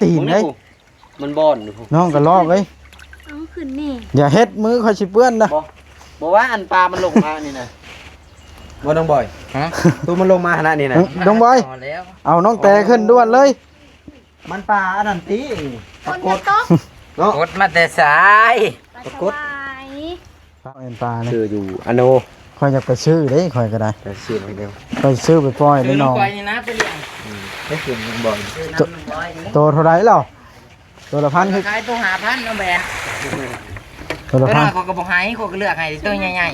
ຕີນເດ້ ມັນບ່ອນຢູ່ພຸ້ນ ນ້ອງກະລອກເອີຍ. ເອົາຂຶ້ນນີ້ ຢ່າເຮັດ ມືຂ້ອຍຊິເປື້ອນນະ. ບໍ່ ບໍ່ວ່າອັນປາມັນລົງມານີ້ນະ. ບໍ່ ນ້ອງບອຍ ຮະ ໂຕມັນລົງມາຂະໜາດນີ້ນະ. ນ້ອງບອຍ ເອົານ້ອງແຕຂຶ້ນດ່ວນເລີຍ. ມັນປາອັນນັ້ນຕິ ປາກົດເນາະ. ກົດມາແຕ່ໃສ? ປາກົດ ເປັນປານີ້ ຊື້ຢູ່ອະໂນ. ຂ້ອຍຢາກໄປຊື້ເດ້ ຂ້ອຍກໍໄດ້ ໄປຊື້ເດີ ຂ້ອຍຊື້ໄປປ່ອຍໃນໜອງ. ໄປຊື້ນຳຂ້ອຍນີ້ນະ ໄປລ້ຽງ ໄປຊື້ນຳນ້ອງບອຍ. ໂຕເທົ່າໃດລະ? ໂຕລະພັນ ຂາຍໂຕຫ້າພັນ ນ້ອງແບນ. ໂຕລະພັນ ຂ້ອຍກໍບໍ່ໃຫ້ ຂ້ອຍກໍເລືອກໃຫ້ໂຕໃຫຍ່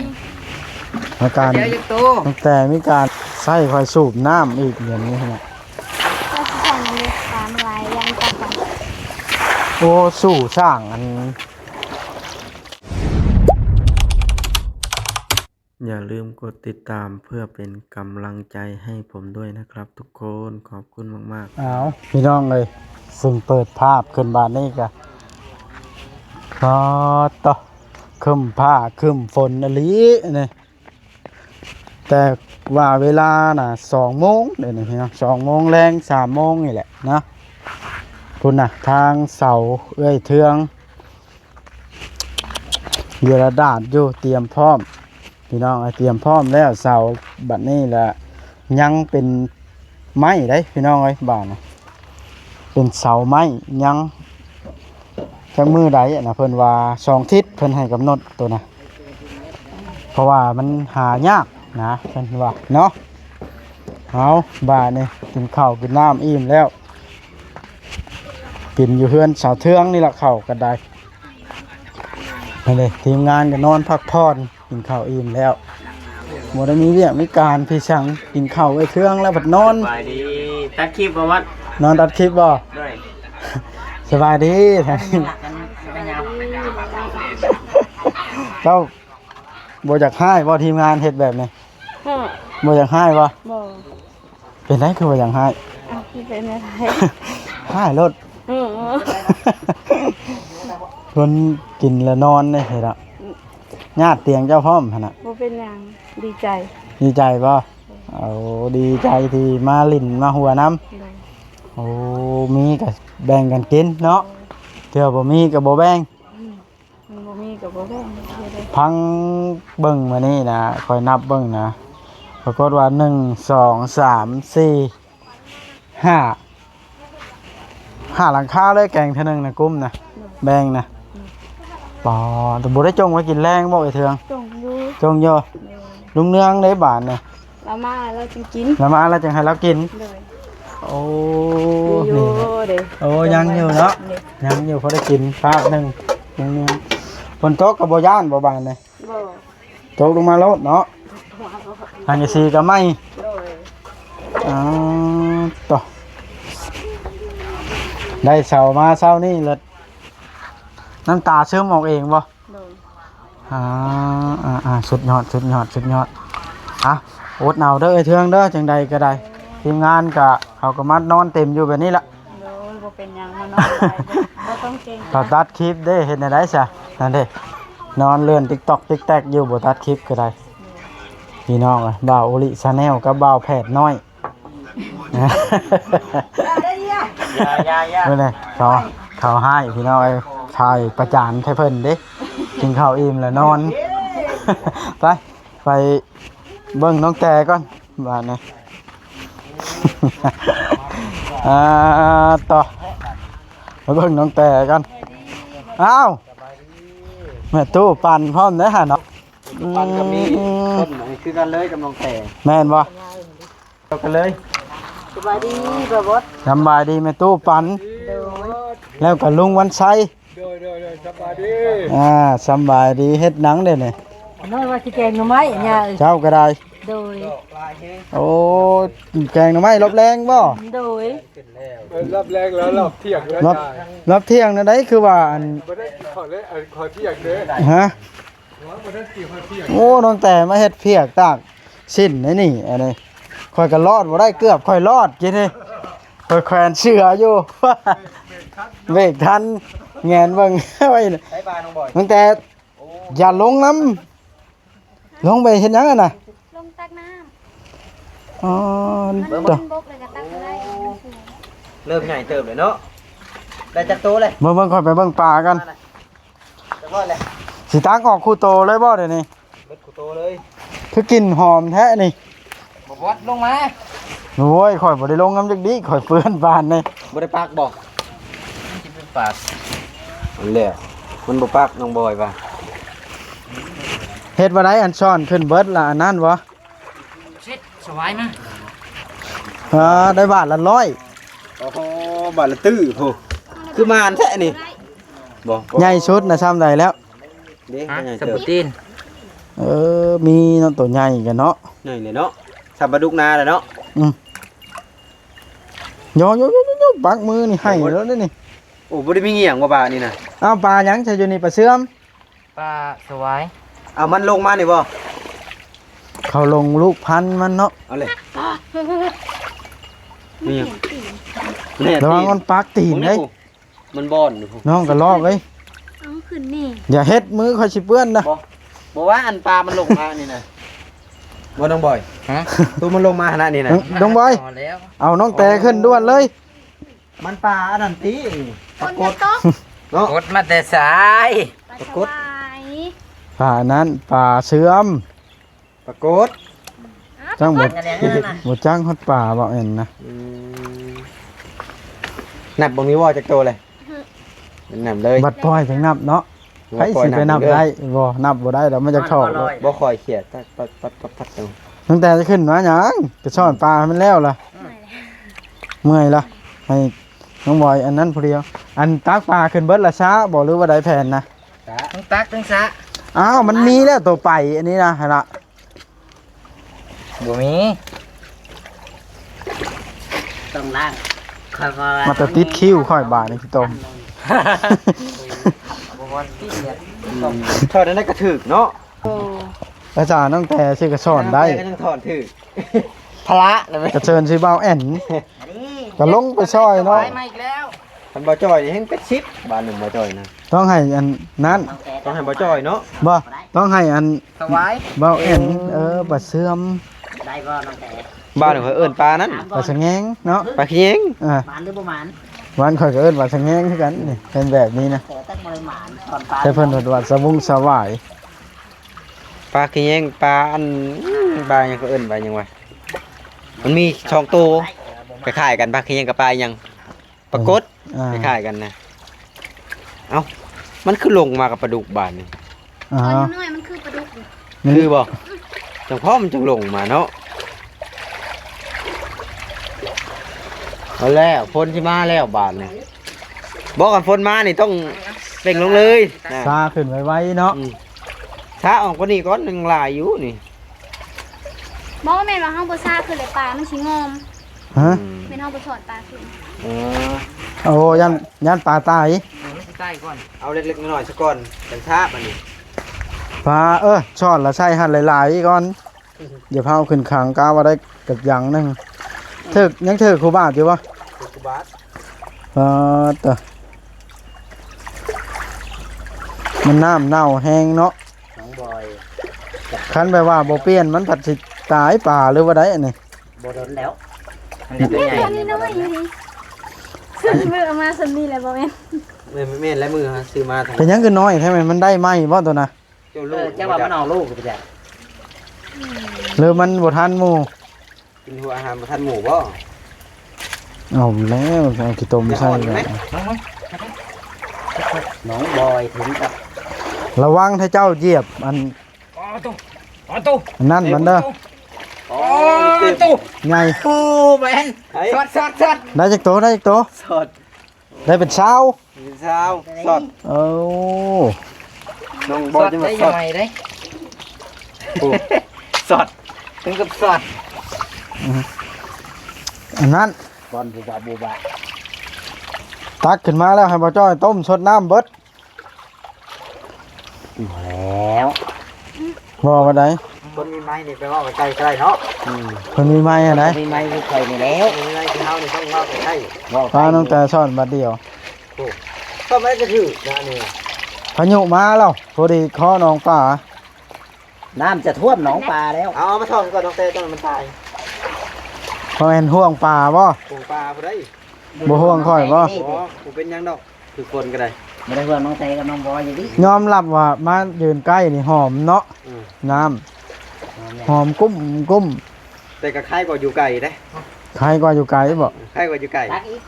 ໆ. ອາການ ແຕ່ມີການໃຊ້ ຂ້ອຍສູບນ້ຳອີກດຽວນີ້ນະ. ໂອ້ ສູ້ສ້າງອັນ ຢ່າລືມກົດຕິດຕາມເພື່ອເປັນກຳລັງໃຈໃຫ້ຜົມດ້ວຍນະຄັບທຸກຄົນ. ຂອບຄຸນມາກໆ. ອ້າວ ພີ່ນ້ອງເອີຍ ເຊິ່ງເປີດພາບຂຶ້ນບາດນີ້ກະ ອໍ ຕະ ຄຶ້ມຟ້າຄຶ້ມຝົນອີ່ຫຼີນີ້. ແຕ່ວ່າເວລານະ ສອງໂມງເດນີ້ເນາະ ສອງໂມງແລງ ສາມໂມງນີ້ແຫຼະນະ. ພຸ້ນນະ ທາງເສົາເອື້ອຍເທືອງ ເຢຍລະດາດຢູ່ ຕຽມພ້ອມ ພີ່ນ້ອງເອີຍ ຕຽມພ້ອມແລ້ວ. ເສົາບັດນີ້ລະຍັງເປັນໄມ້ເດ້ ພີ່ນ້ອງເອີຍ ບາດນະ ເປັນເສົາໄມ້ ຍັງຈັກມື້ໃດນະ ເພິ່ນວ່າສອງທິດ ເພິ່ນໃຫ້ກຳນົດໂຕນະ ເພາະວ່າມັນຫາຍາກນະ ເພິ່ນວ່າເນາະ. ເອົາ ບາດນີ້ກິນເຂົ້າກິນນ້ຳອີ່ມແລ້ວ ກິນຢູ່ເຮືອນສາວເທືອງນີ້ລະ ເຂົ້າກໍໄດ້. ອັນນີ້ທີມງານກໍນອນພັກຜ່ອນ ກິນເຂົ້າອີ່ມແລ້ວ ບໍ່ໄດ້ມີວຽກມີການພິສັງ. ກິນເຂົ້າໄວ້ເຄື່ອງແລ້ວພັດນອນ. ສະບາຍດີ ຕັດຄລິບບໍ່ວັດ? ນອນຕັດຄລິບບໍ່? ໂດຍ ສະບາຍດີ. ເຈົ້າບໍ່ຢາກຮ້າຍບໍ່ ທີມງານເຮັດແບບນີ້? ຮະ ບໍ່ຢາກຮ້າຍບໍ່? ບໍ່. ເປັນໄດ ຄືວ່າຢາກຮ້າຍ? ອ້າວ ມັນເປັນແນວໃດ? ຮ້າຍໂລດ. ເອີ ຄົນກິນແລ້ວນອນເດ້ ເຫັນລະ ຍາດຕຽງເຈົ້າພ້ອມຫັ້ນນະ. ບໍ່ເປັນຫຍັງ ດີໃຈ. ດີໃຈບໍ່? ໂອ້ ດີໃຈທີ່ມາຫຼິ້ນມາຫົວນຳ. ໂດຍ. ໂອ້ ມີກໍແບ່ງກັນກິນເນາະ. ໂດຍ. ເທື່ອບໍ່ມີກໍບໍ່ແບ່ງ. ອືມ. ມັນບໍ່ມີກໍບໍ່ແບ່ງເດ້. ພັງເບິ່ງມື້ນີ້ນະ ຂ້ອຍນັບເບິ່ງນະ ປາກົດວ່າ ໜຶ່ງ ສອງ ສາມ ສີ່ ຫ້າ ຫ້າຫຼັງຄາເລີຍ ແກງເທື່ອໜຶ່ງນະ ກຸ້ມນະ ໂດຍ ແບ່ງນະ. ໂດຍ. ປາ ແຕ່ບໍ່ໄດ້ຈົ່ງໄວ້ກິນແລງບໍ່ ເອື້ອຍເທືອງ? ຈົ່ງຢູ່ ຈົ່ງຢູ່. ໂດຍ. ລຸງເນືອງເດ້ບາດນີ້? ລາວມາລາວຈຶ່ງກິນ. ລາວມາລາວຈຶ່ງໃຫ້ລາວກິນ. ໂດຍ. ໂອ້ ມີຢູ່ເດ້. ໂອ້ ຍັງຢູ່ເນາະ. ໂດຍ. ຍັງຢູ່ ພໍໄດ້ກິນຄາບໜຶ່ງ. ຍັງ ຍັງ ຝົນຕົກກໍບໍ່ຢ້ານບໍ່ບາດນີ້? ບໍ່. ຕົກລົງມາໂລດເນາະ. ສັງກະສີກໍໃໝ່. ໂດຍ. ອໍ ໂຕ ໄດ້ເສົາມາເຊົ້ານີ້ລະ ນ້ຳຕາຊຶມອອກເອງບໍ່? ໂດຍ. ອ່າ ອ່າ ອ່າ ສຸດຍອດ ສຸດຍອດ ສຸດຍອດ. ອ່ະ ອົດເອົາເດີ ເອື້ອຍເທືອງເດີ ຈັ່ງໃດກໍໄດ້ ທີມງານກະ ເຂົາກໍມານອນເຕັມຢູ່ແບບນີ້ລະ. ໂດຍ ບໍ່ເປັນຫຍັງ ມານອນໄດ້ ບໍ່ຕ້ອງເກງໃຈ. ເຂົາຕັດຄລິບເດ້ ເຮັດແນວໃດຊະ? ນັ້ນເດ້ ນອນເລື່ອນຕິກຕັອກຕິກແຕັກຢູ່ ບໍ່ຕັດຄລິບກໍໄດ້. ໂດຍ. ພີ່ນ້ອງເອີຍ ບ່າວໂອລິຊາແນລກັບບ່າວແຜດນ້ອຍ ຢ່າ ຢ່າ ຢ່າ ເບິ່ງແດ່ ເຂົາ ເຂົາຮ້າຍ ພີ່ນ້ອງເອີຍ ຖ່າຍປະຈານໃສ່ເພິ່ນເດ້ ກິນເຂົ້າອີ່ມແລ້ວນອນ. ໄປ ໄປເບິ່ງນ້ອງແຕກ່ອນບາດນີ້. ອ່າ ຕໍ່ ໄປເບິ່ງນ້ອງແຕກ່ອນ. ອ້າວ ແມ່ຕູ້ປັ່ນພ້ອມເດ້ຫັ້ນເນາະ. ປັ່ນກໍມີ ອືມ ຕົ້ນ ອັນນີ້ຄືກັນເລີຍກັບນ້ອງແຕ. ແມ່ນບໍ່? ເຈົ້າກັນເລີຍ. ສະບາຍດີ ບ່າວບົດ. ສະບາຍດີແມ່ຕູ້ປັ່ນ. ໂດຍ. ແລ້ວກໍລຸງວັນໄຊ. ໂດຍ ໂດຍ ໂດຍ ສະບາຍດີ. ອ່າ ສະບາຍດີ ເຮັດຫຍັງເດນີ້? ນ້ອຍວ່າຊິແກງໜໍ່ໄມ້ ຍ່າເອີຍ. ເຈົ້າກໍໄດ້. ໂດຍ. ໂອ້ ແກງໜໍ່ໄມ້ລອບແລງບໍ່? ໂດຍ. ເອີ ລອບແລງແລ້ວ ລອບທ່ຽງແລ້ວ. ລອບ ລອບທ່ຽງແນວໃດ ຄືວ່າອັນ ບໍ່ໄດ້ເຂົ້າເລີຍ ອັນ ເຂົ້າທ່ຽງເດ້. ຮະ? ໂອ້ ຕັ້ງແຕ່ມາເຮັດພຽກຕາກຊິ້ນໄດ໋ນີ້ ອັນນີ້ ຂ້ອຍກໍລອດບໍ່ໄດ້ ເກືອບຂ້ອຍລອດກີ້ນີ້ ຂ້ອຍແຂວນເສື້ອຢູ່ ເບຣກທັນ ແງນເບິ່ງໄວ້ ຕັ້ງແຕ່ຢ່າລົງນຳ ລົງໄປເຮັດຫຍັງຫັ້ນນະ? ລົງຕັກນ້ຳ. ອໍ ມັນ ມັນບົກແລ້ວກໍຕັກບໍ່ໄດ້. ເລີ່ມໃຫຍ່ເຕີບແລ້ວເນາະ. ໄດ້ຈັກໂຕເລີຍ? ເບິ່ງໆ ຂ້ອຍໄປເບິ່ງປາກ່ອນ. ມານະ ຈັກຮ້ອຍເລີຍ. ຊິຕັກອອກຄູ່ໂຕເລີຍບໍ່ດຽວນີ້? ເບິດຄູ່ໂຕເລີຍ. ຄືກິ່ນຫອມແທ້ນີ້. ບໍ່ບອດ ລົງມາ. ໂອ້ຍ ຂ້ອຍບໍ່ໄດ້ລົງນຳຈັກດີ້ ຂ້ອຍເປື້ອນປານນີ້. ບໍ່ໄດ້ປາກບໍ່? ມັນຊິໄປປາກ. ນັ້ນແຫຼະ ມັນບໍ່ປາກ ນ້ອງບອຍວ່າ. ເຮັດວ່າໃດ ອັນຊ້ອນຂຶ້ນເບິດລະ ອັນນັ້ນບໍ່? ເຊັດສະຫວາຍມາ. ອ່າ ໄດ້ບາດລະຮ້ອຍ. ໂອ້ໂຫ ບາດລະຕື້ໂພ. ຄືມານແທ້ນີ້. ບໍ່ ບໍ່ ໃຫຍ່ສຸດນະ ຊ່ຳໃດແລ້ວ? ເດ້ ຮະ? ໃຫຍ່ເຕີບ ສະປູຕີນ. ເອີ ມີເນາະ ໂຕໃຫຍ່ກັນເນາະ. ໃຫຍ່ເລີຍເນາະ ຊ່ຳປາດຸກນາແຫຼະເນາະ. ອືມ ໂຍໂຍໂຍໂຍ ປັກມືນີ້ໃຫ້ແລ້ວເດ້ນີ້. ໂອ້ ບໍ່ໄດ້ມີຫຍັງບໍ່ປານີ້ນະ? ອ້າວ ປາຫຍັງຊະຢູ່ນີ້? ປາເຊື່ອມ. ປາສະຫວາຍ. ເອົາມັນລົງມານີ້ບໍ່? ເຂົາລົງລູກພັນມັນເນາະ. ເອົາເລີຍ. ນີ້ ແນ່ ລະວັງມັນປັກຕີນເດ້. ມັນບ່ອນຢູ່ພຸ້ນ. ນ້ອງກະລອກເອີຍ. ເອົາຂຶ້ນນີ້. ຢ່າເຮັດ ມືຂ້ອຍຊິເປື້ອນນະ. ບໍ່ ບໍ່ວ່າອັນປາມັນລົງມານີ້ນະ. ບໍ່ ນ້ອງບອຍ. ຮະ? ໂຕມັນລົງມາຂະໜາດນີ້ນະ. ນ້ອງບອຍ ເອົານ້ອງແຕຂຶ້ນດ່ວນເລີຍ. ມັນປາອັນນັ້ນຕິ ປາກົດເນາະ. ກົດມາແຕ່ໃສ? ປາສະຫວາຍ. ປານັ້ນປາເຊື່ອມ. ປາກົດ. ຈັ່ງບໍ່ ບໍ່ຈັກຮອດປາເວົ້າແມ່ນນະ. ອືມ ນັບເບິ່ງນີ້ບໍ່ຈັກໂຕເລີຍ? ອື ນັບເລີຍ. ບັດປ່ອຍຈັ່ງນັບເນາະ. ໃຜຊິໄປນັບໄດ້? ບໍ່ ນັບບໍ່ໄດ້ດອກ ມັນຈະຖອກ. ບໍ່ຄ່ອຍຂຽດ. ຕັ້ງແຕ່ຂຶ້ນມາຫຍັງ ກະຊ້ອນປາໃຫ້ມັນແລ້ວລະ. ເມື່ອຍລະ ໃຫ້ນ້ອງບອຍອັນນັ້ນຜູ້ດຽວ. ອັນຕັກປາຂຶ້ນເບິດລະຊະບໍ່ ຫຼືວ່າໃດແຜນນະ? ທັງຕັກທັງຊະ. ອ້າວ ມັນມີແລ້ວໂຕໄປອັນນີ້ນະ ຫັ້ນລະ. ບໍ່ມີ ຕ້ອງລ້າງ. ຂ້ອຍວ່າ ມາແຕ່ຕິດຄິ້ວຂ້ອຍບາດນີ້ ຂີ້ຕົມ. ບໍ່ວ່າຕິດເລີຍ. ອືມ ຖອດອັນໃດກະຖືກເນາະ. ໂອ້ ພາສານ້ອງແຕຊື່ກະສອນໄດ້. ນ້ອງແຕກະຍັງຖອດຖືກ ພະລະນະ. ກະເຊີນຊື່ບ່າວແອນ ກະລົງໄປຊ່ອຍເນາະ. ມາອີກແລ້ວ. ຄັນບໍ່ຈ່ອຍນີ້ແຮງເປັດສິບ ບາດໜຶ່ງບໍ່ຈ່ອຍນະ. ຕ້ອງໃຫ້ອັນນັ້ນ ຕ້ອງໃຫ້ບໍ່ຈ່ອຍເນາະ. ບໍ່ ຕ້ອງໃຫ້ອັນສະຫວາຍ ບ່າວແອນ. ເອີ ປາເຊື່ອມ. ໄດ້ບໍ່ນ້ອງແຕ? ບ້ານຂ້ອຍເອີ້ນປານັ້ນ ປາສະແງງເນາະ. ປາຂະແຍງ. ອ່າ ໝານຫຼືບໍ່ໝານ? ບ້ານຂ້ອຍກະເອີ້ນປາສະແງງຄືກັນນີ້ ເຫັນແບບນີ້ນະ. ແຕ່ເພິ່ນເອີ້ນວ່າສະວົງສະຫວາຍ. ປາຂະແຍງ ປາອັນ ປາຫຍັງ ເຂົາເອີ້ນປາຫຍັງວະ? ມັນມີສອງໂຕ ຄ້າຍໆກັນ ປາຂະແຍງກັບປາຫຍັງ? ປາກົດ. ອ່າ ຄ້າຍໆກັນນະ. ເອົ້າ ມັນຄືລົງມາກັບປາດຸກບາດນີ້. ອ່າ ຕອນນ້ອຍມັນຄືປາດຸກຢູ່. ຄືບໍ່? ອື ຈັ່ງພໍມັນຈຶ່ງລົງມາເນາະ. ເອົາແລ້ວ ຝົນຊິມາແລ້ວບາດນີ້. ບໍ່ ຄັນຝົນມານີ້ຕ້ອງເລັ່ງລົງເລີຍນະ. ຊາຂຶ້ນໄວໆເນາະ. ອື ຊາອອກກວ່ານີ້ກ່ອນ ຍັງຫຼາຍຢູ່ນີ້. ບໍ່ ແມ່ນວ່າເຮົາບໍ່ຊາຂຶ້ນເລີຍ ປາມັນຊິງອມ. ຮະ? ອືມ ແມ່ນເຮົາບໍ່ສອດປາຂຶ້ນ. ເອີ ໂອ້ ຢ້ານ ຢ້ານປາຕາຍ. ເອີ ມັນຊິຕາຍກ່ອນ. ເອົາເລັກໆນ້ອຍໆຊະກ່ອນ ຈັ່ງຊາບອັນນີ້. ປາ ເອີ ສອດລະໃສ່ຫັ້ນຫຼາຍໆກ່ອນ. ຢ່າພາວຂຶ້ນຂັງ ກະວ່າໄດ້ກະຍັງໜຶ່ງ. ຖືກ ຍັງຖືກຄູ່ບາດຢູ່ບໍ່? ຖືກຄູ່ບາດ. ປາດຕະ ມັນນ້ຳເນົ່າແຮງເນາະ ນ້ອງບອຍ. ຄັນແບບວ່າບໍ່ປ່ຽນ ມັນພັດຊິຕາຍປາ ຫຼືວ່າໃດອັນນີ້. ບໍ່ດົນແລ້ວ ອັນນີ້ໂຕໃຫຍ່ ອັນນີ້ນ້ອຍອີ່ຫຼີ. ຊື້ມາສ່ຳນີ້ແຫຼະ ບໍ່ແມ່ນ? ແມ່ນ ແມ່ນແລ້ວ ມື້ຊື້ມາ. ເປັນຫຍັງຄືນ້ອຍແທ້? ແມ່ນມັນໄດ້ໃໝ່ບໍ່ໂຕນະ? ເຈົ້າລູກ ເອີ ເຈົ້າວ່າມັນອອກລູກໄປແລ້ວ ຫຼືມັນບໍ່ທັນໝູ່? ກິນຫົວອາຫານບໍ່ທັນໝູ່ບໍ່? ເອົາແລ້ວ ເອົາຂີ້ຕົມໃສ່ແລ້ວ. ນ້ອງບອຍເຖິງກັບ ລະວັງຖ້າເຈົ້າຢຽບອັນ ອໍໂຕ ອໍໂຕ ອັນນັ້ນມັນເດີ. ອໍໂຕ ໃຫຍ່. ໂອ້ ແມ່ນ ໄດ້ຈັກໂຕ? ໄດ້ຈັກໂຕ? ສອດ ໄດ້ເປັນຊາວ ເປັນຊາວ ສອດ. ໂອ້ ນ້ອງບອຍຈະມາສອດ ໃໝ່ເດ້. ໂອ້ ສອດ ເຖິງກັບສອດ. ອື ອັນນັ້ນ ບອນບູບາບູບາ. ຕັກຂຶ້ນມາແລ້ວ ໃຫ້ບໍ່ຈ້ອຍຕົ້ມຊົດນ້ຳເບິດ. ບໍ່ແລ້ວ ບໍ່ວ່າໃດ. ຄົນມີໄມ້ນີ້ໄປເວົ້າໃກ້ໆເນາະ. ອືມ ຄົນມີໄມ້ຫັ້ນໃດ ມີໄມ້ຄືຂ້ອຍນີ້ແລ້ວ ມີໄມ້ຄືເຮົານີ້ຕ້ອງເວົ້າໃກ້ໆ. ເວົ້າ ພານ້ອງແຕສອນບາດດຽວ. ໂອ້ ຕ້ອງໄດ້ກະຖືກນະນີ້. ພາຍຸມາແລ້ວ ພໍດີເຄາະໜອງປາ. ນ້ຳຈະຖ້ວມໜອງປາແລ້ວ. ເອົາ ເອົາມາຖອງກ່ອນ ນ້ອງແຕ ຕ້ອງໃຫ້ມັນຕາຍ. ບໍ່ແມ່ນຫ່ວງປາບໍ່? ຫ່ວງປາຜູ້ໃດ? ບໍ່ຫ່ວງຂ້ອຍບໍ່? ບໍ່ ບໍ່ເປັນຫຍັງດອກ ຄືຄົນກໍໄດ້ ບໍ່ໄດ້ຫ່ວງນ້ອງແຕກັບນ້ອງບອຍຢູ່ຕິ. ຍອມຮັບວ່າມາຢືນໃກ້ນີ້ຫອມເນາະ ອືມ ນ້ຳ ຫອມແຫຼະ ຫອມກຸ້ມກຸ້ມ ແຕ່ກໍຄ້າຍກວ່າຢູ່ໄກເດ້. ຄ້າຍກວ່າຢູ່ໄກບໍ່? ຄ້າຍກວ່າຢູ່ໄກ ຕັກອີກ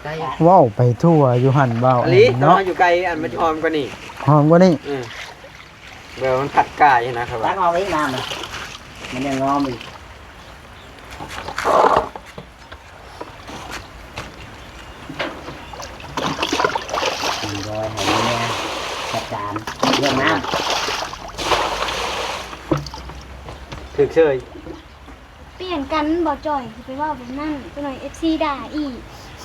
ເວົ້າໄປທົ່ວຢູ່ຫັ້ນເວົ້າ ອີ່ຫຼີ ເນາະ ຢູ່ໄກອັນມັນຫອມກວ່ານີ້ ຫອມກວ່ານີ້ ອືມ ແບບມັນຜັດກາຍນະ ຄັບ ຕັກອອກອີກນ້ຳນະ ມັນຍັງງອມອີກ. ເປັນຮ້ອຍໃຫ້ແມ່ຈັດການເລື່ອງນ້ຳ ຖືກເຊີຍ. ປ່ຽນກັນບໍ່ຈ່ອຍ ຊິໄປເວົ້າແບບນັ້ນ ຈັກໜ່ອຍເອັຟຊີດ່າອີກ.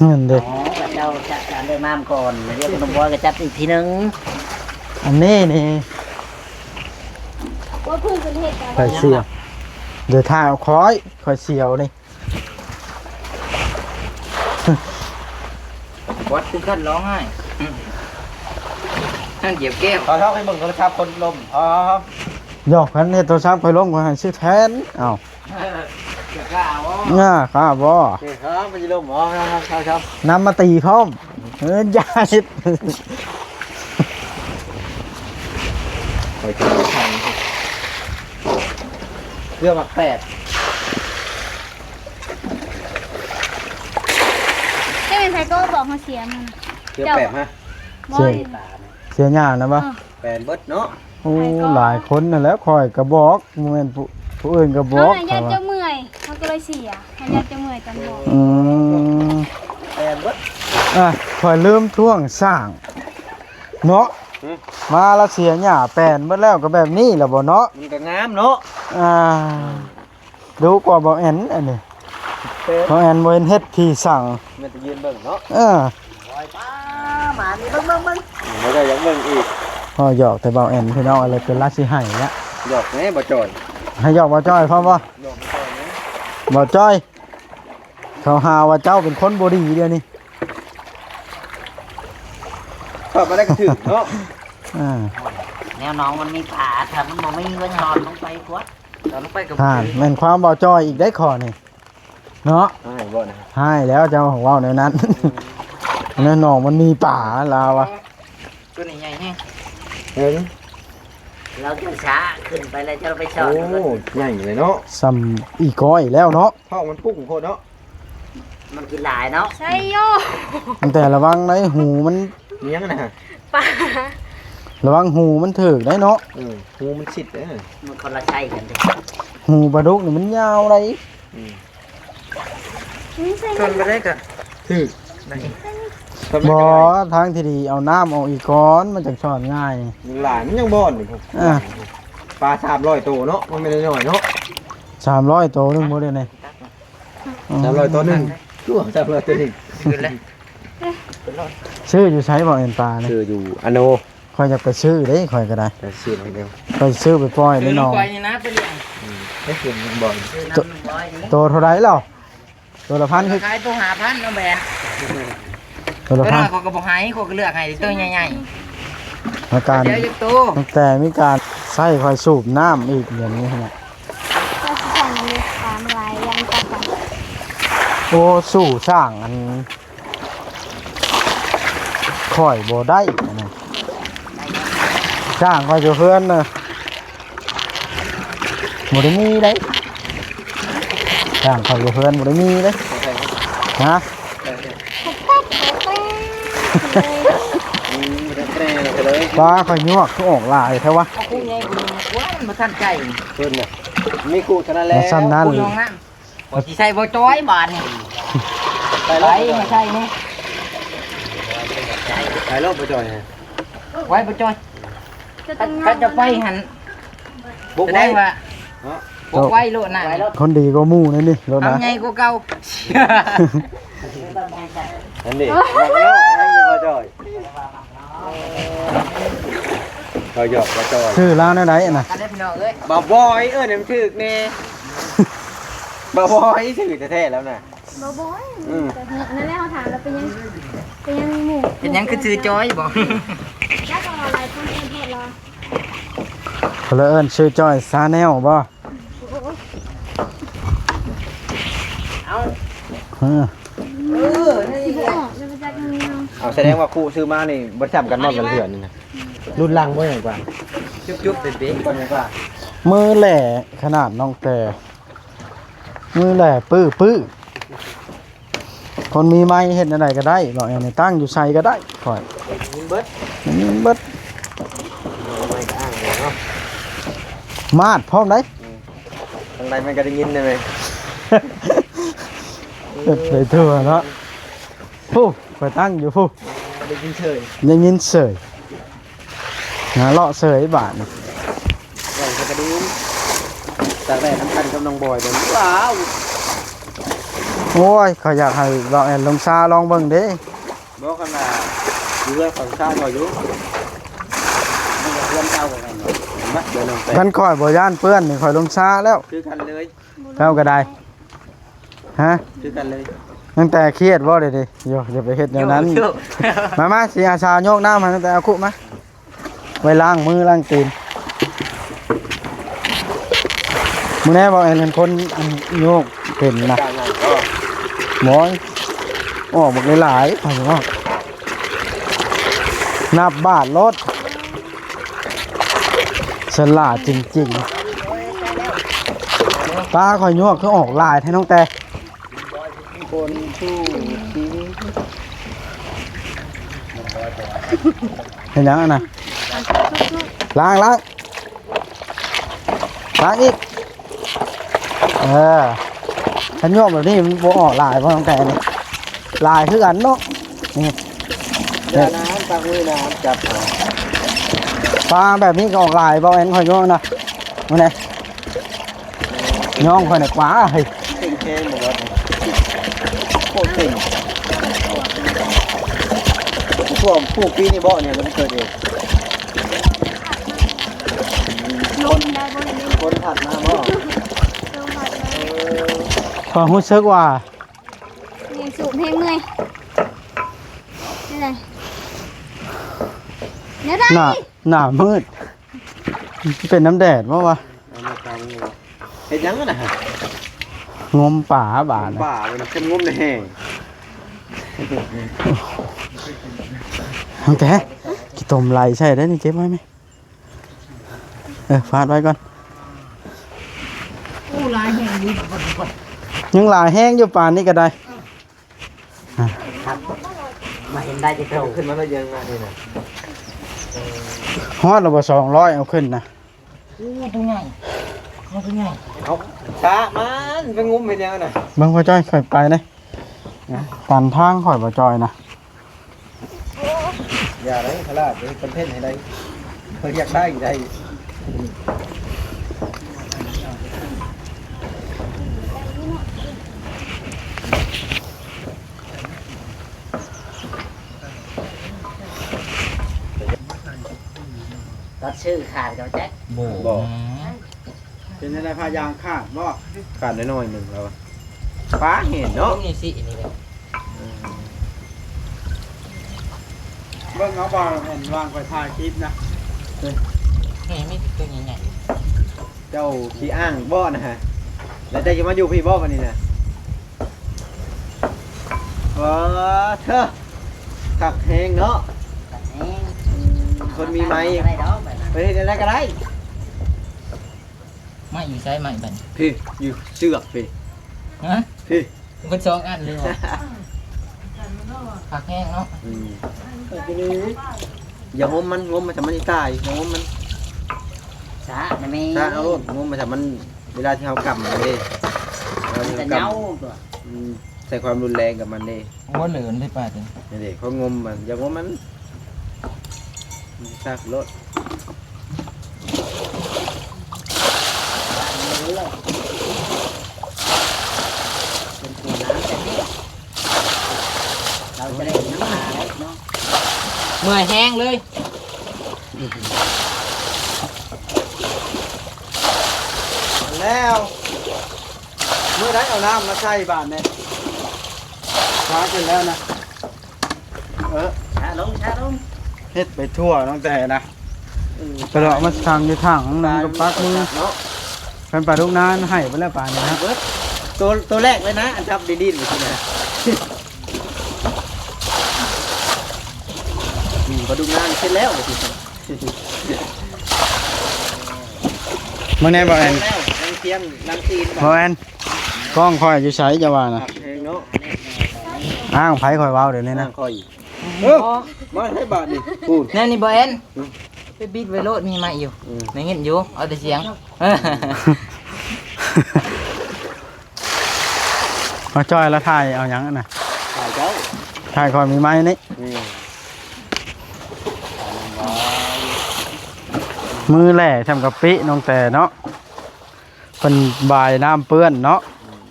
ນັ້ນເດ້ ອໍ ເຂົາເຈົ້າຈັດການເລື່ອງນ້ຳກ່ອນ ແລ້ວດຽວນ້ອງບອຍກໍຈັດອີກທີໜຶ່ງ. ອັນນີ້ນີ້ ວ່າເພິ່ນເປັນເຮັດ ຂ້ອຍເສຍ ດຽວຖ້າຂ້ອຍ ຂ້ອຍເສຍນີ້. ວັດເຖິງຂັ້ນຮ້ອງໄຫ້ ນັ້ນຫຽບແກ້ວ ເຂົາຊອກໃຫ້ເບິ່ງໂທລະສັບຄົນລົ້ມ ອໍ ຫຍອກກັນເຮັດໂທລະສັບຂ້ອຍລົ້ມ ຂ້ອຍໃຫ້ຊື້ແທນ. ເອົ້າ ເອີ ຢາກກ້າເອົາບໍ່? ກ້າບໍ່? ເອີ ເຂົາມັນຊິລົ້ມບໍ່? ເອົາ ເອົາ ເອົາ ນຳມາຕີພ້ອມ. ເອີ ຢ່າເຮັດ ຂ້ອຍຈະໃສ່ເກືອໝາກແປດ. ເຈົ້າແມ່ນໃຜກໍບອກເຮົາເສຍມັນ ເສຍແປດຮະ ບໍ່ ເສຍ ເສຍຫຍ້ານະບໍ່? ເອີ ແປນເບິດເນາະ. ໂອ້ ໃຜກໍ ຫຼາຍຄົນນັ້ນແຫຼະ ຂ້ອຍກໍບອກ ບໍ່ແມ່ນຜູ້ ຜູ້ອື່ນກໍບອກ ເຮົາຢ້ານເຈົ້າເມື່ອຍ ເຮົາກໍເລີຍເສຍ ເຮົາຢ້ານເຈົ້າເມື່ອຍຕອນບອກ. ອືມ ແປນເບິດ ອ່ະ ຂ້ອຍລືມທວງຊ່າງເນາະ. ຫຶ ມາລະເສຍຫຍ້າແປນເບິດແລ້ວ ກໍແບບນີ້ລະບໍ່ເນາະ ມັນກໍງາມເນາະ. ອ່າ ອືມ ດູກວ່າບ່າວແອນອັນນີ້ ເອີ ບ່າວແອນບໍ່ເຫັນເຮັດທີ່ຊ່າງ ແມ່ນແຕ່ຢືນເບິ່ງເນາະ. ເອີ ໂອ້ຍ ປ້າ ໝານີ້ ເບິ່ງ ເບິ່ງ ເບິ່ງ ບໍ່ໄດ້ຢາກເບິ່ງອີກ. ພໍຢອກແຕ່ບ່າວແອນ ພີ່ນ້ອງ ອະໄລເປັນລາຊິໃຫ້ລະ ຢອກແດ່ບ່າວຈ້ອຍ ໃຫ້ຢອກບ່າວຈ້ອຍພ້ອມບໍ່? ຢອກບ່າວຈ້ອຍແດ່ ບ່າວຈ້ອຍ ເຂົາຫາວ່າເຈົ້າເປັນຄົນບໍ່ດີດຽວນີ້ ເຂົ້າມາໄດ້ກໍຖືກເນາະ. ອ່າ ແນວໜອງມັນມີປາ ຖ້າມັນບໍ່ມີກໍຫຍ່ອນລົງໄປກວດ ຫຍ່ອນລົງໄປກໍ ອ່າ ແມ່ນຄວາມບ່າວຈ້ອຍອີກໄດ໋ຂໍ້ນີ້ເນາະ. ຮ້າຍບໍ່ນະ? ຮ້າຍແລ້ວ ເຈົ້າເວົ້າແນວນັ້ນ ອືມ ໃນໜອງມັນມີປາລາວວ່າ ຕົວນີ້ໃຫຍ່ແຮງ ເຫັນ ລາວຈະສາຂຶ້ນໄປແລ້ວ ເຈົ້າໄປສອນ ໂອ້ ໃຫຍ່ເລີຍເນາະ ສ່ຳອີກອຍແລ້ວເນາະ. ທ້ອງມັນປຸ້ງໂພດເນາະ ມັນກິນຫຼາຍເນາະ ໃຊ່ໂຍ. ແຕ່ລະວັງໃນຫູມັນ ມີຫຍັງນະ? ປາ ລະວັງຫູມັນຖືກໄດ໋ເນາະ. ເອີ ຫູມັນຊິດເດ້ ມັນຄົນລະໄຊກັນເດ້ ຫູປາດຸກນີ້ມັນຍາວໄດ໋. ອືມ ມັນໃສ່ ຊົນບໍ່ໄດ້ກໍຖືກ ບໍ່ ທາງທີ່ດີເອົານ້ຳອອກອີກກ່ອນ ມັນຈັ່ງສອນງ່າຍ. ຫຼາຍມັນຍັງບ່ອນຢູ່ ອ່າ ປາສາມຮ້ອຍໂຕເນາະ ມັນແມ່ນນ້ອຍເນາະ ສາມຮ້ອຍໂຕໜຶ່ງບໍ່ໄດ້ນີ້. ສາມຮ້ອຍໂຕໜຶ່ງ ຄືວ່າສາມຮ້ອຍໂຕໜຶ່ງ ຊື້ຢູ່ໃສບໍ່ແມ່ນປານີ້? ຊື້ຢູ່ອະໂນ ຂ້ອຍຢາກໄປຊື້ເດ້ ຂ້ອຍກໍໄດ້ ໄປຊື້ໃຫ້ເດີ ຂ້ອຍຊື້ໄປປ່ອຍໃນໜອງ ຂ້ອຍນີ້ນະ ໄປລ້ຽງ ອືມ ໄປຊື້ບ່ອນ ຊື້ນຳນ້ອງບອຍນີ້ ໂຕເທົ່າໃດລະ? ໂຕລະພັນ ຂາຍໂຕຫ້າພັນເນາະແບນ ໂຕລະພັນ ເຂົາກໍບໍ່ໃຫ້ ເຂົາກໍເລືອກໃຫ້ໂຕໃຫຍ່ໆ ໃນການ ເຈົ້າຈັກໂຕ ຕັ້ງແຕ່ມີການໃຊ້ ຂ້ອຍສູບນ້ຳອີກດຽວນີ້ນະ ກໍຊິໃສ່ນ້ຳເລັກຕາມລາຍຢ່າງຕ່າງກັນ. ໂອ້ ສູ້ຊ່າງອັນ ຂ້ອຍບໍ່ໄດ້ອັນນັ້ນ ຊ່າງຂ້ອຍຢູ່ເຮືອນນະ ບໍ່ໄດ້ມີເດ້ ຊ່າງຂ້ອຍຢູ່ເຮືອນບໍ່ໄດ້ມີເດ້ ຮະ ປາຂ້ອຍຍວກຄືອອກຫຼາຍແທ້ວະ ເອົາຄູ່ໃຫຍ່ ໂອ້ຍ ມັນບໍ່ທັນໃຈ ເພິ່ນນະ ມີຄູ່ເທົ່ານັ້ນແຫຼະ ສ່ຳນັ້ນ ຄູ່ຫ້ອງນ້ຳ. ບໍ່ຊິໃສ່ບໍ່ຈ້ອຍບາດນີ້ ໃສ່ ໃສ່ ມາໃສ່ນີ້ ໃສ່ໂລດບໍ່ຈ້ອຍ ໄວ້ບໍ່ຈ້ອຍ ຄັນ ຄັນຈະໄປຫັ້ນ ແສດງວ່າ ເນາະ ບໍ່ໄວ້ໂລດນະ ຄົນດີກວ່າໝູ່ໃນນີ້ໂລດນະ ຄຳໃຫຍ່ກວ່າເກົ່າ ອັນນີ້ ບໍ່ຈ້ອຍ ເຂົາຢອກບໍ່ຈ່ອຍ ຊື່ລາວແນວໃດນະ? ກັນເດ້ພີ່ນ້ອງເອີຍ ບ່າວບອຍ ເອີ້ນໃຫ້ມັນຖືກແດ່ ບ່າວບອຍ ຊື່ແທ້ໆແລ້ວນະ ບ່າວບອຍ ອືມ ແຕ່ເຮົາ ນັ້ນແຫຼະ ເຮົາຖາມແລ້ວເປັນຫຍັງ ເປັນຫຍັງໝູ່ ເປັນຫຍັງຄືຊື່ຈ້ອຍບໍ? ຈັກວ່າຫຼາຍຄົນເອີ້ນໂທດລະ ເຂົາເລີຍເອີ້ນຊື່ຈ້ອຍຊາແນວບໍ? ເອົາ ເອີ ເອີ ນີ້ ຊິບໍ່ອອກເລີຍ ສະແດງວ່າຄູ່ຊື້ມານີ້ບໍ່ຊ້ຳກັນບໍ່ກັນເທື່ອນີ້ນະ. ລຸ້ນຫຼັງບໍ່ຫຍັງກວ່າ ຈຸບໆເບະໆກ່ອນຫຍັງກວ່າ. ມືແຫຼະຂະໜາດນ້ອງແຕ່ ມືແຫຼະປຶ້ໆ. ຄົນມີໄມ້ເຮັດແນວໃດກໍໄດ້ ເວົ້າແນວນີ້ ຕັ້ງຢູ່ໃສກໍໄດ້ຂ້ອຍ ຍິງເບິດ ຍິງເບິດ. ໄມ້ກໍອ້າງເລີຍເນາະ ມາດພ້ອມໄດ໋. ອືມ ທາງໃດມັນກໍໄດ້ຍິນໄດ້ແມ່. ເຮັດໄປທົ່ວເນາະ. ຜູ້ ຂ້ອຍຕັ້ງຢູ່ຜູ້ ໄດ້ຍິນເສີຍ ໄດ້ຍິນເສີຍ. ນະ ເລາະເສີຍບາດນີ້ ເວົ້າໃສ່ກະດຸມ ຕາກແດດນຳກັນກັບນ້ອງບອຍເດີ. ວ້າວ ໂອ້ຍ ຂ້ອຍຢາກໃຫ້ບ່າວແອນລົງຊາລອງເບິ່ງເດ້. ບໍ່ ຄັນວ່າຢູ່ເຮືອນຂ້ອຍຊາຂ້ອຍຢູ່ ມັນກໍເຮືອນເກົ່າຄືກັນເນາະ. ມາ ເດີນອອກໄປ ຄັນຂ້ອຍບໍ່ຢ້ານເປື້ອນນີ້ ຂ້ອຍລົງຊາແລ້ວ ຄືກັນເລີຍ ເຈົ້າກໍໄດ້. ຮະ ຄືກັນເລີຍ. ຕັ້ງແຕ່ຄຽດບໍ່ເດນີ້? ໂຢ ຢ່າໄປເຮັດແນວນັ້ນ. ໂຢ ມາ ມາ ຊິອາສາໂຍກນ້ຳໃຫ້. ຕັ້ງແຕ່ເອົາຄຸມາ ໄວ້ລ້າງມືລ້າງຕີນ. ມື້ແນ່ບໍ່ ເຫັນຄົນ ອັນ ໂຍກເປັນນະ. ໂອ້ຍ ອອກບັກຫຼາຍໆ ຂ້ອຍວ່າ ນັບບາດໂລດ. ສະຫຼາດຈິງໆ. ປາຂ້ອຍຍວກຄືອອກຫຼາຍແທ້ນ້ອງແຕ່. ຄົນຜູ້ທີ່ ເຮັດຫຍັງຫັ້ນນະ? ລ້າງ ລ້າງ ລ້າງອີກ. ເອີ ຄັນຍວກແບບນີ້ມັນບໍ່ອອກຫຼາຍບໍ່ ຕັ້ງແຕ່ນີ້ ຫຼາຍຄືກັນເນາະ. ນີ້ ເວລານ້ຳຕັກມືນ້ຳຈັບ ປາແບບນີ້ກໍອອກຫຼາຍບໍ່ ແອນຂ້ອຍຍວກນະ. ມື້ນີ້ ຍ້ອງຂ້ອຍນະກວ່າ ເຮີ້ຍ ເກັ່ງແຮງບໍ່ວ່າ ໂຄດເກັ່ງ. ພວກ ພວກປີນີ້ບໍ່ນີ້ມັນເກີດເອງ ລົມໄດ້ບໍ່ນີ້ ຝົນພັດມາບໍ່? ລົມພັດມາ ເອີ ຂ້ອຍຮູ້ສຶກວ່າ ແຮງສູບແຮງເມື່ອຍ ແນວໃດ ແນວໃດ? ໜ້າ ໜ້າມືດ ເປັນນ້ຳແດດບໍ່ວະ? ເອົາມາຕັ້ງຢູ່ ເຮັດຫຍັງຫັ້ນນະ? ງົມປາບາດ ງົມປາ ມັນຈະງົມໄດ້ແຮງ. ຕັ້ງແຕ່ ຂີ້ຕົມໄຫຼໃສ່ໄດ້ນີ້ ເກັບໄວ້ແມະ. ເອີ ຟາດໄວ້ກ່ອນ. ໂອ້ ຫຼາຍແຮງຢູ່ ຍັງຫຼາຍແຮງຢູ່ ປານນີ້ກໍໄດ້. ມາເຫັນໄດ້ຈັກໂຕ ຂຶ້ນມາໄດ້ຍັງອັນນີ້ນະ. ຮອດແລ້ວບໍ່ ສອງຮ້ອຍ ເອົາຂຶ້ນນະ. ໂອ້ ຕົວໃຫຍ່ ເອົາຕົວໃຫຍ່ ເອົາ ຊະມັນໄປງຸ້ມເຮັດຫຍັງນະ? ເບິ່ງພໍ່ຈ້ອຍ ຂ້ອຍໄປເດ້ ຕັນທາງຂ້ອຍ ພໍ່ຈ້ອຍນະ. ຢ່າໄດ້ ພະລາດ ເຮັດຄອນເທັນໃຫ້ໄດ້ ເພິ່ນຢາກໄດ້ໄດ້. ຕັດຊື່ຂາດກໍແຈັກ ບໍ່ ບໍ່ ນະ. ເປັນຈັ່ງໃດ ຜ້າຢາງຂາດບໍ່? ຂາດໜ້ອຍໆໜຶ່ງແລ້ວ ປາເຫັນເນາະ ນີ້ຊິນີ້ແຫຼະ. ເບິ່ງເອົາບໍ່ ເຫັນວ່າງຂ້ອຍຖ່າຍຄລິບນະ. ເອີ ນີ້ມີແຕ່ຕົວໃຫຍ່ໆ. ເຈົ້າຂີ້ອ້າງບໍ່ນະ? ແລ້ວເຈົ້າຈະມາຢູ່ພີ້ບໍ່ບັດນີ້ນະ? ເອີ ເທີ ຄັກແຮງເນາະ ຄັກແຮງ. ອືມ ຄົນມີໄມ້ ໄປເຮັດແນວໃດກໍໄດ້ ໄມ້ຢູ່ໃສ ໄມ້ບັດນີ້? ພີ້ ຢູ່ເຊືອກພີ້. ຮະ? ພີ້ ເບິດສອງອັນເລີຍຫວາ? ຄັກແຮງເນາະ. ອືມ ຢ່າງົມມັນ ງົມມັນຊະມັນຊິຕາຍ ຢ່າງົມມັນ ຊະນະແມ່ ຊະເອົາໂລດ ງົມມັນຊະມັນ ເວລາທີ່ເຮົາກຳມັນເດ້ ເວລາທີ່ເຮົາກຳ ອືມ ໃຊ້ຄວາມຮຸນແຮງກັບມັນເດ້. ໂອ້ ເຫຼືອໄດ້ປາດນີ້ ນີ້ເດ້ ເຂົາງົມມັນ ຢ່າງົມມັນ ມັນຊິຊາກໂລດ. ເປັນຕົວນ້ຳແບບນີ້ ເຮົາຈະໄດ້ນ້ຳປາໄດ້ເນາະ. ເມື່ອຍແຮງເລີຍ ແລ້ວ ມື້ໃດເອົານ້ຳມາໃສ່ບາດນີ້ ຊາຂຶ້ນແລ້ວນະ. ເອີ ຊາລົງ ຊາລົງ ເຮັດໄປທົ່ວຕັ້ງແຕ່ນະ. ເອີ ກະເລາະມາສັງຢູ່ຖັງ ມັນກໍປັກມືເນາະ. ຄັນປາດຸກນາໃຫ້ໄປແລ້ວປານີ້ນະ ເບິດ ໂຕ ໂຕແລກເລີຍນະ ອັນຈັບດິນໆຢູ່ຊີ້ນະ. ເ ປາດຸກນາງເສັດແລ້ວວ່າຊັ້ນ. ເບິ່ງແດ່ ບໍ່ແອນ ແລ້ວ ນາງທຽງນາງຕີນ ບໍ່ແອນ ກ້ອງຂ້ອຍຢູ່ໃສ ຈະວ່ານະ? ເອີເນາະ ອ້າງໃຜຂ້ອຍເວົ້າດຽວນີ້ນະ? ອ້າງຂ້ອຍ. ເອີ ມາໃຫ້ບາດນີ້ ປູນ ແນວນີ້ບໍ່ແອນ ໄປບິດໄວ້ໂລດ ມີໄມ້ຢູ່ ອືມ ໄດ້ຍິນຢູ່ ເອົາແຕ່ສຽງ. ມາຈ່ອຍລະຖ່າຍເອົາຫຍັງຫັ້ນນະ? ຖ່າຍເຈົ້າ ຖ່າຍຂ້ອຍມີໄມ້ນີ້. ອືມ ມືແຫຼ່ຊ່ຳກະປິນ້ອງແຕເນາະ ເພິ່ນບາຍນ້ຳເປື້ອນເນາະ. ອືມ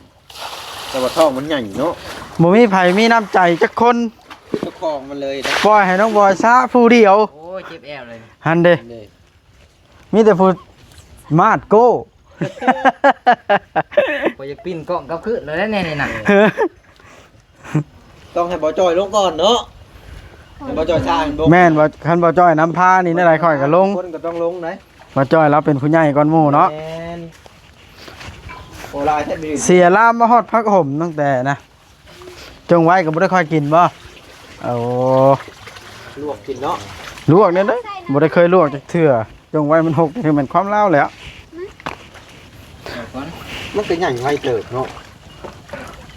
ແຕ່ວ່າທ້ອງມັນໃຫຍ່ເນາະ ບໍ່ມີໃຜມີນ້ຳໃຈຈັກຄົນ ເຈົ້າຂອງມັນເລີຍນະ ປ່ອຍໃຫ້ນ້ອງບອຍຊະຜູ້ດຽວ. ໂອ້ຍ ເຈັບແອວເລີຍ ຫັ້ນເດ້ ເດ້ ມີແຕ່ຜູ້ມາດໂກ້. ຂ້ອຍຢາກປິ່ນກ້ອງກັບຄືນແລ້ວແນ່ນີ້ນະ. ຕ້ອງໃຫ້ບໍ່ຈ່ອຍລົງກ່ອນເນາະ ໃຫ້ບໍ່ຈ່ອຍຊາ ແມ່ນບໍ່? ຄັນບໍ່ຈ່ອຍນຳພານີ້ ແນວໃດຂ້ອຍກໍລົງ ຄົນກໍຕ້ອງລົງໄດ໋. ບໍ່ຈ່ອຍລາວເປັນຜູ້ໃຫຍ່ກ່ອນໝູ່ເນາະ. ແມ່ນ ໂອ້ ຫຼາຍແທ້ ເສຍລາມມາຮອດຜັກຫົມຕັ້ງແຕ່ນະ. ຈົ່ງໄວ້ກໍບໍ່ໄດ້ຄ່ອຍກິນບໍ່? ໂອ້ ລວກກິນເນາະ ລວກແນວໃດ ບໍ່ໄດ້ເຄີຍລວກຈັກເທື່ອ. ຈົ່ງໄວ້ມັນຫົກ ຄືແມ່ນຄວາມລາວແຫຼະ. ມັນກໍໃຫຍ່ໄວເຕີບເນາະ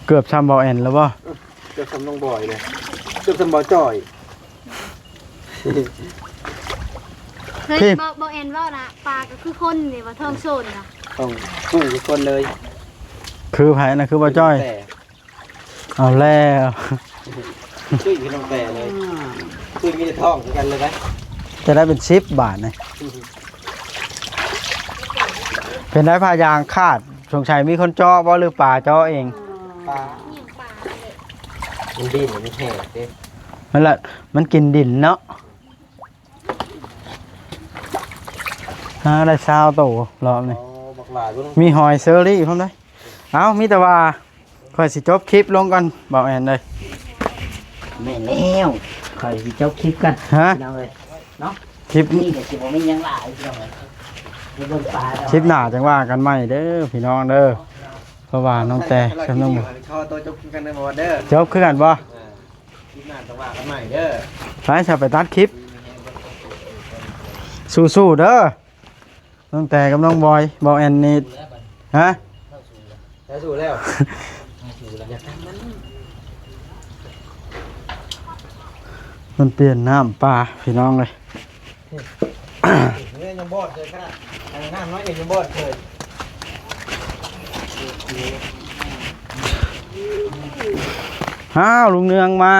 ເກືອບຊ່ຳເບົາແອນແລ້ວບໍ່? ເກືອບຊ່ຳນ້ອງບອຍເລີຍ ເກືອບຊ່ຳເບົາຈ່ອຍ. ເຄີຍ ເບົາ ເບົາແອນເວົ້ານະ ປາກໍຄືຄົນນີ້ວ່າ ທ້ອງໂຊນນະ ທ້ອງໂຊນຄືຄົນເລີຍ. ຄືໃຜນະ? ຄືເບົາຈ່ອຍ ແຕ່ ເອົາແລ້ວ ຄືນ້ອງແຕ່ເລີຍ ຄືມີແຕ່ທ້ອງຄືກັນເລີຍໄດ໋. ຈະໄດ້ເປັນສິບບາດນີ້ ເປັນໄດ້ ຜ້າຢາງຂາດ ສົງໄສມີຄົນເຈາະບໍ່ ຫຼືປາເຈາະເອງ? ປາ ມັນດິນ ມັນແຫ້ງເດ້ ມັນລະ ມັນກິນດິນເນາະ. ຫາໄດ້ຊາວໂຕລອບນີ້ ໂອ້ ບັກຫຼາຍເບິ່ງ ມີຫອຍເຊີຣີພ້ອມເດ້. ເອົ້າ ມີແຕ່ວ່າຂ້ອຍຊິຈົບຄລິບລົງກ່ອນ ເບົາແອນເອີຍ. ແມ່ນແລ້ວ ຂ້ອຍຊິຈົບຄລິບກ່ອນ ຮະ ພີ່ນ້ອງເອີຍເນາະ. ຄລິບນີ້ກໍຊິບໍ່ມີຫຍັງຫຼາຍ ພີ່ນ້ອງເອີຍ ໄປເບິ່ງປາ ຄລິບໜ້າຈັ່ງວ່າກັນໃໝ່ເດີພີ່ນ້ອງເດີ. ເພາະວ່ານ້ອງແຕ່ກັບນ້ອງ ຂໍໂຕຈົບຄລິບກັນເດີ ບໍ່ວ່າເດີ ຈົບຄືກັນບໍ່? ເອີ ຄລິບໜ້າຈັ່ງວ່າກັນໃໝ່ເດີ. ໄປ ຊະ ໄປຕັດຄລິບ ສູ້ໆເດີ. ຕັ້ງແຕ່ກັບນ້ອງບອຍ ເບົາແອນນີ້ ຮະ ແລ້ວສູ້ແລ້ວ ມັນປ່ຽນນ້ຳປາພີ່ນ້ອງເອີຍ. ນີ້ຍັງບອດເລີຍຂະໜາດ ອັນນ້ຳນ້ອຍນີ້ຍັງບອດເລີຍ. ອ້າວ ລຸງເນືອງມາ.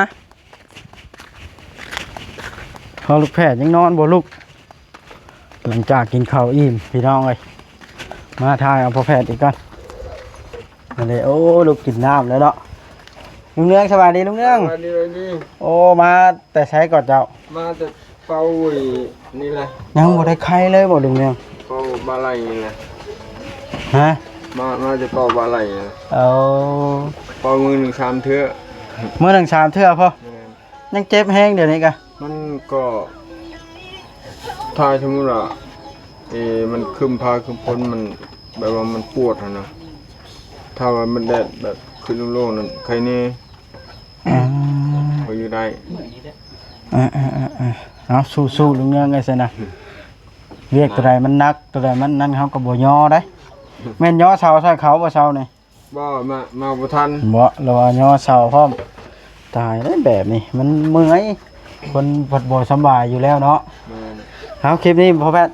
ພໍ່ລູກແພດຍັງນອນບໍ່ລຸກ? ຫຼັງຈາກກິນເຂົ້າອີ່ມພີ່ນ້ອງເອີຍ ມາຖ່າຍເອົາພໍ່ແພດອີກກ່ອນ. ອັນນີ້ ໂອ້ ລຸກກິນນ້ຳແລ້ວເນາະ. ລຸງເນືອງ ສະບາຍດີລຸງເນືອງ. ສະບາຍດີ ສະບາຍດີ. ໂອ້ ມາແຕ່ໃສເກາະເຈົ້າ? ມາແຕ່ເປົ່ານີ້ແຫຼະ. ຍັງບໍ່ໄດ້ໄຄເລີຍບໍ່ລຸງເນືອງ? ເປົ່າບ່າໄຫຼ່ນີ້ແຫຼະ. ຮະ? ມາ ມາແຕ່ເປົ່າບ່າໄຫຼ່ນີ້ແຫຼະ. ເອົາ ເປົ່າມື້ໜຶ່ງສາມເທື່ອ. ມື້ໜຶ່ງສາມເທື່ອພໍ? ແມ່ນ. ຍັງເຈັບແຮງດຽວນີ້ກະ? ມັນກໍ ຖ້າສົມມຸດວ່າ ເອ ມັນຄຶ້ມຟ້າຄຶ້ມຝົນ ມັນແບບວ່າມັນປວດຫັ້ນນະ. ຖ້າວ່າມັນແດດແບບຂຶ້ນໂລ່ງໆນັ້ນໄຄແດ່. ອືມ ພໍຢູ່ໄດ້. ເອີໆໆໆ ເອົາ ສູ້ໆ ລຸງເນືອງເອີຍຊັ້ນນະ. ວຽກຕົວໃດມັນໜັກ ຕົວໃດມັນນັ້ນ ເຮົາກໍບໍ່ຍໍໄດ໋. ແມ່ນຍໍເສົາໃສ່ເຂົາບໍ່ເສົານີ້? ບໍ່ ມາ ມາບໍ່ທັນ. ບໍ່ ລະວ່າຍໍເສົາພ້ອມ. ຕາຍແລ້ວແບບນີ້ ມັນເມື່ອຍ ຄົນພັດບໍ່ສະບາຍຢູ່ແລ້ວເນາະ. ແມ່ນ. ເອົາ ຄລິບນີ້ພໍ່ແພດ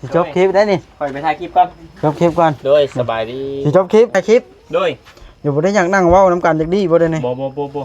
ຊິຈົບຄລິບໄດ້ນີ້. ຂ້ອຍໄປຖ່າຍຄລິບກ່ອນ ຈົບຄລິບກ່ອນ. ໂດຍ ສະບາຍດີ. ຊິຈົບຄລິບ ຖ່າຍຄລິບ. ໂດຍ. ດຽວບໍ່ໄດ້ຢາກນັ່ງເວົ້ານຳກັນຈັກດີ້ບໍ່ໄດ້ນີ້? ບໍ່ ບໍ່ ບໍ່ ບໍ່.